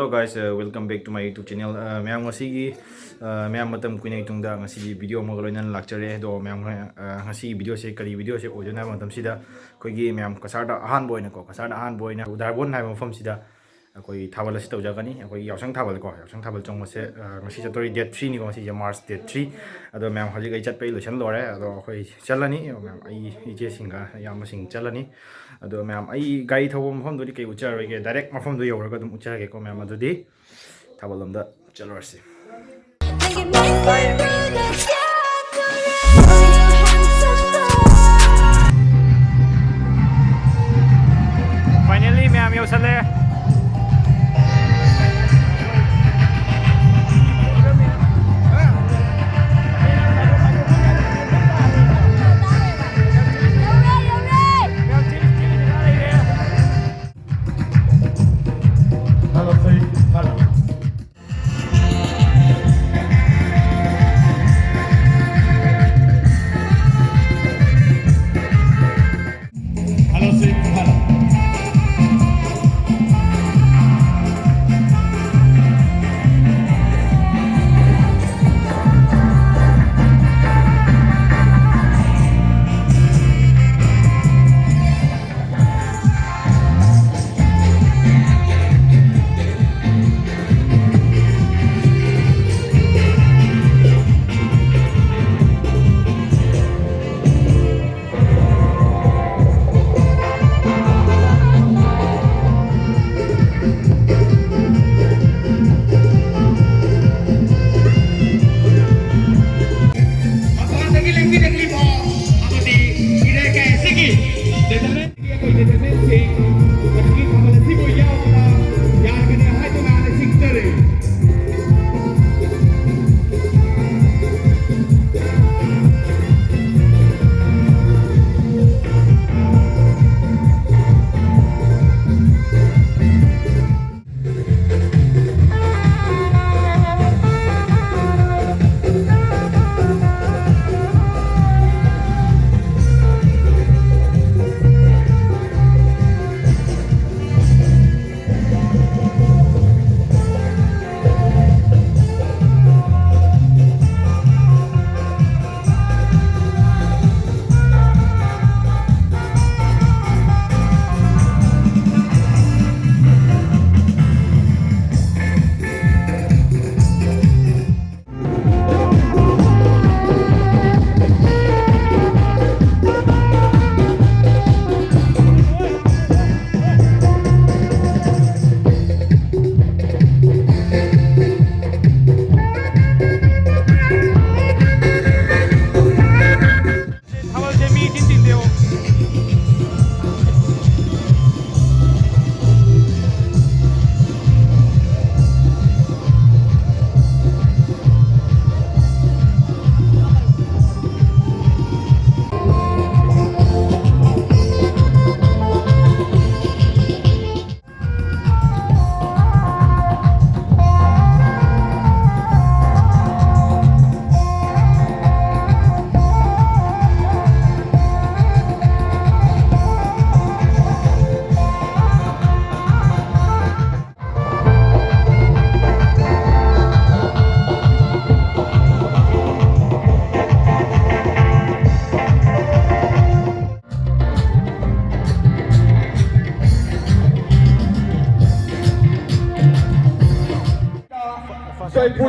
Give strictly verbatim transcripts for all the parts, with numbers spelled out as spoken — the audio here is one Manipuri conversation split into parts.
Hello guys, uh, welcome back to my YouTube channel. Uh, ꯃꯌꯥꯝ ꯉꯁꯤꯒꯤ, uh, ꯃꯌꯥꯝ ꯃꯇꯝ ꯀꯨꯏꯅꯒꯤ ꯇꯨꯡꯗ ꯉꯁꯤꯗꯤ video ꯑꯃꯒ ꯂꯣꯏꯅꯅ ꯂꯥꯛꯆꯔꯦ꯫ ꯑꯗꯣ ꯃꯌꯥꯝ, uh, ꯉꯁꯤꯒꯤ video ꯁꯦ ꯀꯔꯤ video ꯁꯦ ꯑꯣꯏꯗꯣꯏꯅꯣ ꯍꯥꯏꯕ ꯃꯇꯝꯁꯤꯗ, ꯑꯩꯈꯣꯏꯒꯤ ꯃꯌꯥꯝ ꯀꯁꯥꯔꯗ ꯑꯍꯥꯟꯕ ꯑꯣꯏꯅꯀꯣ, ꯀꯁꯥꯔꯗ ꯑꯍꯥꯟꯕ ꯑꯣꯏꯅ ꯎꯗꯥꯔꯕꯣꯟ ꯍꯥꯏꯕ ꯃꯐꯝꯁꯤꯗ ꯑꯩꯈꯣꯏ ꯊꯥꯕꯜ ꯑꯁꯤ ꯇꯧꯖꯒꯅꯤ꯫ ꯑꯩꯈꯣꯏꯒꯤ ꯌꯥꯎꯁꯪ ꯊꯥꯕꯜ ꯀꯣ, ꯌꯥꯎꯁꯪ ꯊꯥꯕꯜ ꯆꯣꯡꯕꯁꯦ, uh, ꯉꯁꯤ ꯆꯠꯇꯣꯔꯤ date three ꯅꯤꯀꯣ, ꯉꯁꯤꯁꯦ March date three꯫ ꯑꯗꯣ ꯃꯌꯥꯝ ꯍꯧꯖꯤꯛ ꯑꯩ ꯆꯠꯄꯩ ꯂꯣꯏꯁꯤꯜꯂꯣꯔꯦ꯫ ꯑꯗꯣ ꯑꯩꯈꯣꯏ ꯆꯠꯂꯅꯤ ꯃꯌꯥꯝ, ꯑꯩ ꯏꯆꯦꯁꯤꯡꯒ ꯏꯌꯥꯝꯕꯁꯤꯡ ꯆꯠꯂꯅꯤ꯫ ꯑꯗꯣ ꯃꯌꯥꯝ ꯑꯩ ꯒꯥꯔꯤ ꯊꯧꯕ ꯃꯐꯝꯗꯨꯗꯤ ꯀꯩ ꯎꯠꯆꯔꯔꯣꯏꯒꯦ, direct ꯃꯐꯝꯗꯣ ꯌꯧꯔꯒ ꯑꯗꯨꯝ ꯎꯠꯆꯔꯒꯦꯀꯣ ꯃꯌꯥꯝ꯫ ꯑꯗꯨꯗꯤ ꯊꯥꯕꯜ ꯂꯣꯝꯗ ꯆꯠꯂꯨꯔꯁꯤ꯫ Finally ꯃꯌꯥꯝ ꯌꯧꯁꯜꯂꯦ꯫ Hello, say hello.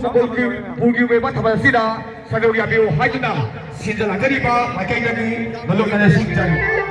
ꯁꯒꯣꯜꯒꯤ ꯄꯨꯔꯒꯤ ꯑꯣꯏꯕ ꯊꯥꯕꯜ ꯑꯁꯤꯗ ꯁꯔꯨꯛ ꯌꯥꯕꯤꯌꯨ ꯍꯥꯏꯗꯨꯅ ꯁꯤꯟꯖ ꯂꯥꯡꯖꯔꯤꯕ ꯃꯥꯏꯀꯩꯗꯒꯤ ꯃꯂꯨꯝꯅ ꯁꯤꯡꯖꯔꯤ꯫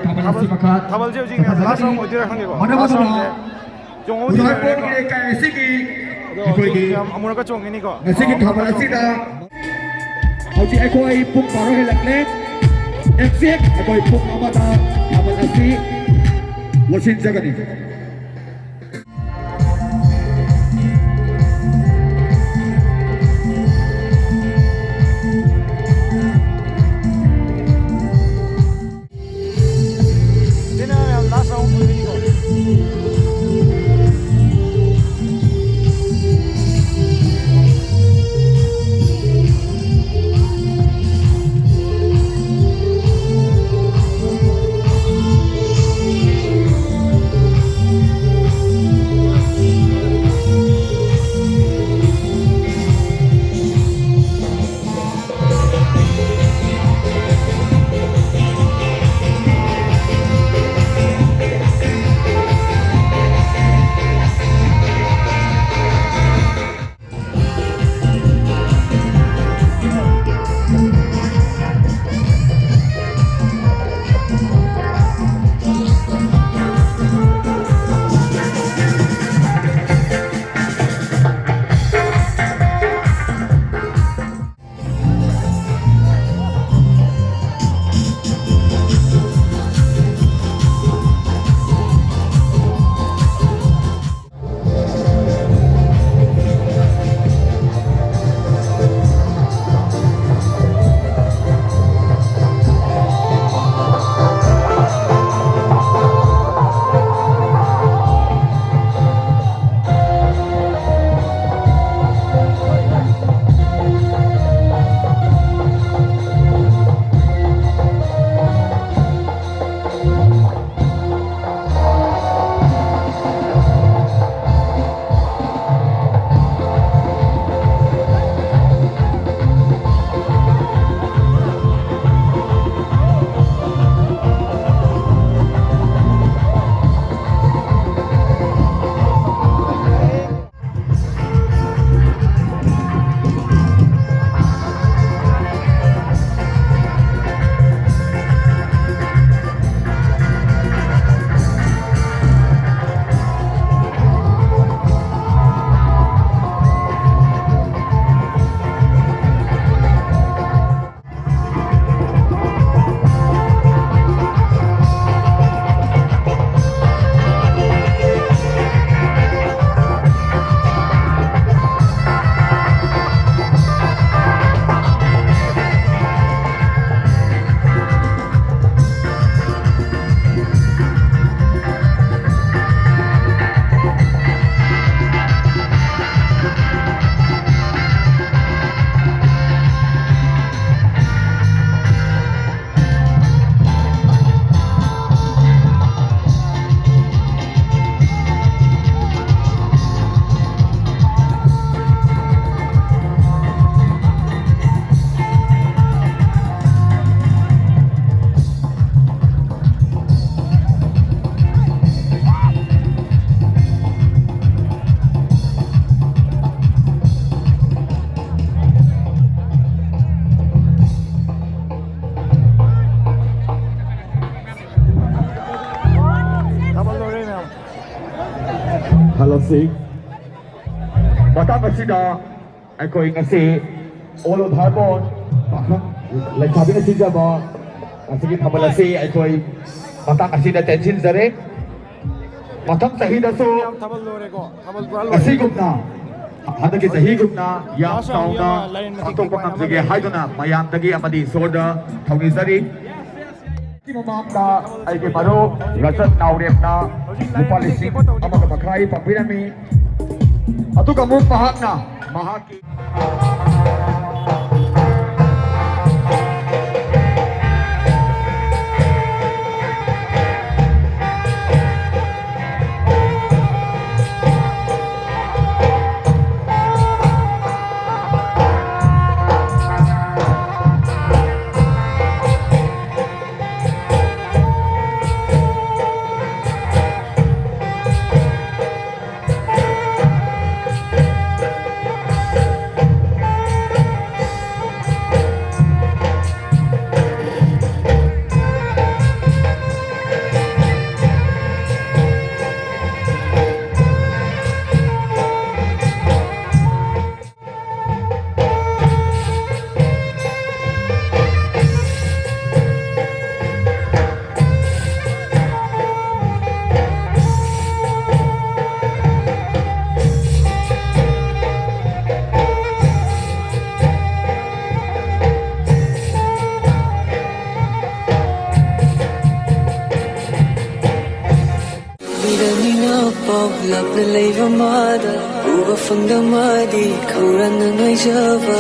ꯊꯥꯕꯜ ꯑꯁꯤ ꯃꯈꯥ ꯊꯥꯕꯜꯁꯦ ꯍꯧꯖꯤꯛ ꯂꯥꯁ ꯔꯥꯎꯟ ꯑꯣꯏꯗꯣꯏꯔꯥ ꯈꯪꯗꯦꯀꯣ꯫ ꯃꯅꯝ ꯂꯥꯁ ꯑꯃꯅ ꯔꯥꯎꯟꯁꯦ ꯆꯣꯡꯍꯧꯗꯣꯏꯅꯦꯕꯀꯣ꯫ ꯎꯔꯥꯏꯄꯣꯛꯀꯤ ꯂꯩꯀꯥꯏ ꯑꯁꯤꯒꯤ ꯑꯗꯣ ꯑꯩꯈꯣꯏꯒꯤ ꯍꯧꯖꯤꯛ ꯌꯥꯝ ꯑꯃꯨꯔꯛꯀ ꯆꯣꯡꯒꯅꯤꯀꯣ꯫ ꯉꯁꯤꯒꯤ ꯊꯥꯕꯜ ꯑꯁꯤꯗ ꯍꯧꯖꯤꯛ ꯑꯩꯈꯣꯏ ꯄꯨꯡ ꯕꯥꯔꯣ ꯍꯦꯜꯂꯛꯂꯦ꯫ ꯑꯦꯛꯖꯦꯛ ꯑꯩꯈꯣꯏ ꯄꯨꯡ ꯑꯃꯗ ꯊꯥꯕꯜ ꯑꯁꯤ ꯂꯣꯏꯁꯤꯟꯖꯒꯅꯤ꯫ ꯁꯤꯅ ꯃꯌꯥꯝ ꯂꯥꯁ ꯔꯥꯎꯟ ꯑꯣꯏꯕꯅꯤꯀꯣ꯫ ꯍꯜꯂꯁꯤ꯫ ꯃꯇꯥꯡ ꯑꯁꯤꯗ ꯑꯩꯈꯣꯏ ꯉꯁꯤ ꯑꯣꯜ ꯙꯔꯃꯣꯟ ꯄꯥꯈꯪ ꯂꯩꯁꯥꯕꯤꯅ ꯁꯤꯟꯖꯕ ꯑꯁꯤꯒꯤ ꯊꯥꯕꯜ ꯑꯁꯤ ꯑꯩꯈꯣꯏ ꯃꯇꯥꯡ ꯑꯁꯤꯗ ꯇꯦꯟꯁꯤꯟꯖꯔꯦ꯫ ꯃꯊꯪ ꯆꯍꯤꯗꯁꯨ ꯊꯥꯕꯜ ꯂꯣꯏꯔꯦꯀꯣ? ꯊꯥꯕꯜ ꯄꯨꯔꯥ ꯂꯣꯏꯔꯦ꯫ ꯑꯁꯤꯒꯨꯝꯅ, ꯍꯟꯗꯛꯀꯤ ꯆꯍꯤꯒꯨꯝꯅ ꯌꯥꯝ ꯆꯥꯎꯅ ꯄꯥꯡꯊꯣꯛꯄ ꯉꯝꯖꯒꯦ ꯍꯥꯏꯗꯨꯅ ꯃꯌꯥꯝꯗꯒꯤ ꯑꯃꯗꯤ ꯏꯁꯣꯔꯗ ꯊꯧꯅꯤꯖꯔꯤ꯫ ꯃꯃꯥꯡꯗ ꯑꯩꯒꯤ ꯃꯔꯨꯞ ꯔꯖꯠ ꯅꯥꯎꯔꯦꯝꯅ ꯂꯨꯄꯥ ꯂꯤꯁꯤꯡ ꯑꯃꯒ ꯃꯈꯥꯏ ꯐꯪꯕꯤꯔꯝꯃꯤ꯫ ꯑꯗꯨꯒ ꯑꯃꯨꯛ ꯃꯍꯥꯛꯅ ꯃꯍꯥꯛꯀꯤ ꯃꯤꯔꯝꯅ ꯄꯥꯎ ꯂꯥꯞꯅ ꯂꯩꯕ ꯃꯥꯗ ꯎꯕ ꯐꯪꯗ ꯃꯥꯗꯤ ꯈꯧꯔꯥꯡꯅ ꯉꯥꯏꯖꯕ꯫